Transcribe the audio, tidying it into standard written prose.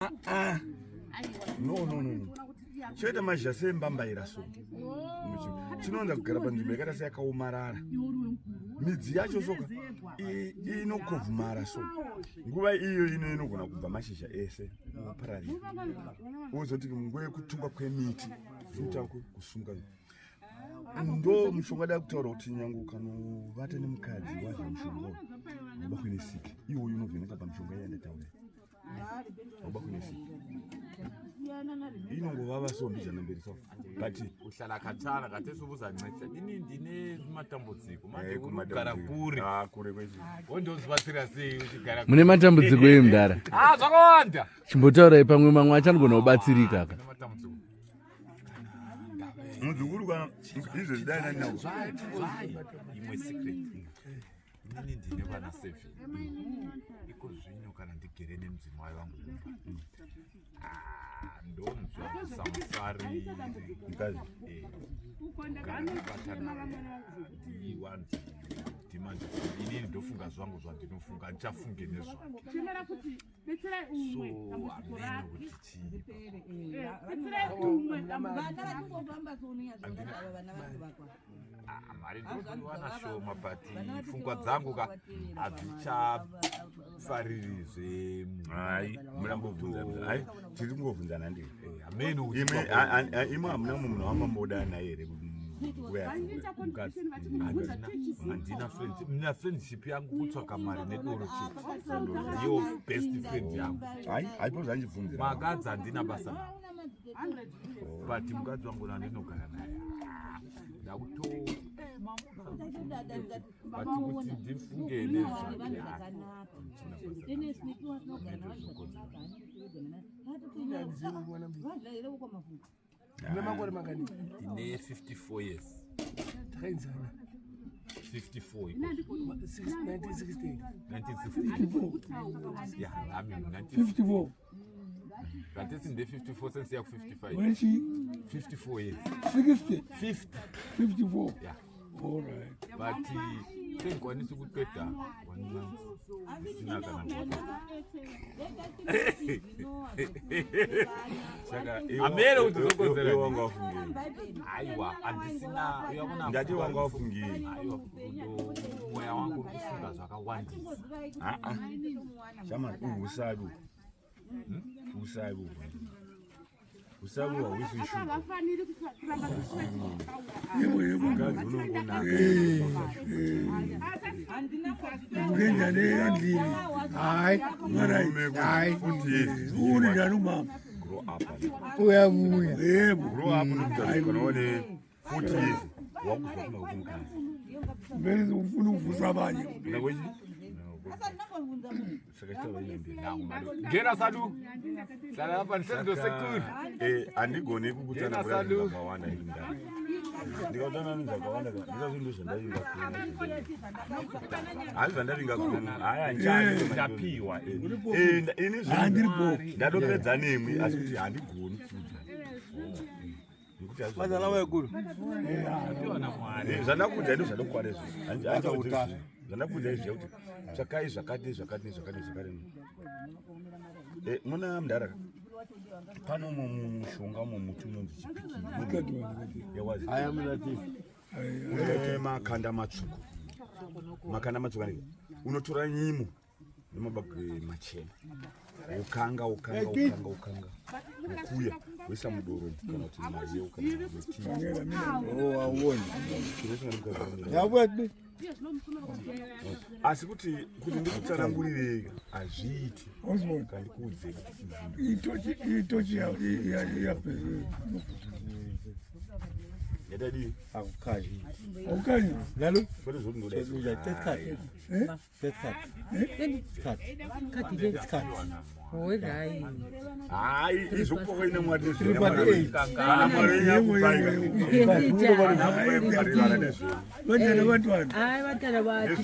Ah, no, no, no, no. Choita mazhizha seembambaira so. Chinowanza kugara panzvimbo yakaita seyakaomarara. Midzi yacho soka inokovhumara so. Nguva iyo ino inogona kubva mashizha ese opararira. Wozoti nguva yekutunga kwemiti inoita kusunga. Ndo mushonga da kutaura kuti nyange ukanovata nemukadzi wadya mushonga uyu unobatwa nesiki. Iwoyu unovheneka pamushonga iya ndataura. Inongovava so mbijana mberi so but uhlala khatshana khathesi ubuzanceda ini ndine matambudziko manje uri kugara kure. Ah, kure kwechi. Wondozibatsira sei uchigara Mune matambudziko ei, mudhara? Ah, zvakawanda. Chimbotaurai pamwe mamwe achanogona kubatsirika ka. Mune matambudziko. Muzukuru kana izvezvi dai nani nawo. Zvai, zvai. Imwe secret. Inini ndine vana seven. Iko zvino kana ndigere nemudzimai wangu kumba. Ah, ndonzwa kusamufariri. Mukadzi. Eh, kugara ndibata naye handiwanzi demand. Inini ndofunga zvangu zvandinofunga, handichafunge nezvake. So hameno kuti chii. Ah, mari ndinoiwana shoma, but pfungwa dzangu ka hadzichafariri zvemunhu. Hai, murambobvunza. Hai, tiri kungobvunzana ndii. Hameno kuti Imwe imwe hamuna munhu wamamboda naye here nguva yapfuura? Mukadzi handina friend. Mina friendship yangu kutsvaka mari nedoro chete, ndiyo best friend yangu. Hai, haipo zvanjibvunzira. Makadzi handina basa navo, but mukadzi wangu nandinogara naye ndakuto, but kuti ndifunge nezvake handina basa. Une makore mangani? Ndine 54 years. Takaenzana. 54. 1968. 1968, yeah, I mean 19 54. Ngatisi nde 54, sensiya ku-55. Wechi? 54 years. 60? 50. 54. Yeah. All right. But sengikwanisa ukuqeda one month ndisina kana ngoba. Saka Hameno kuti uzokonzera iwe wanga wafungei? Aiwa, handisina, uyabona. Ndati wanga wafungei? Aiwa, ndo mweya wangu uri kufunga zvakawandisa. Ah ah. Shamari, usabi. Usabi. Usabi hauisi shuga. Yebo, yebo. Mukadzi unongonaka. Ngenjani endlini? Hayi, Murume hayi. kuti years. Uri njani umama? Grow up. Uyabuya. Yebo. Grow up nokudza kana une 40 years. Wakuzwa kuna kuti mukadzi. Mbele ufuna ukuvusa abanye. Ndakwechi? Saka chitaura inambiri. Ngena Sadu, hlala lapha ndisendosekuru. Handigoni kukutana Ngena, Sadu. zvakawanda ini ndani. Ndikautana nezvakawanda ndizazvo zvandavinga kuno. Hanzi zvandavinga kuno. Haya njani. Ndapiwa. Ini Handiripo. ndadopedza nemwi, asi kuti handigoni kudza. Nekuti hazvo- Ndapiwa naMwari. Zvandakuudza ndo zvandokwara izvi. Zvandakuudza izvi kuti tsvakai zvakati zvakati zvakati zvakati. Muna mudhara pano mumushonga mumuti unonzi chipikiri yawazi une makanda matsvuku, makanda matsvuku anenge unotora nyimo nemabagwe machena, ukanga, ukanga, ukanga, ukanga, ukuya woisa mudoro kana kuti mayeu kana mutii. Asi kuti ndikutsanangurirei hazviiti. Osborne. Kandikuudze. Itochi itochi ya ya ya. Yatadii? Awukanyi. Kwete zvoti ndoda. Eh? Hayi, izvokupa ine Mwari nezve kana Mwari nyakupaika Bantwana abantwana. Hayi, batana bathi.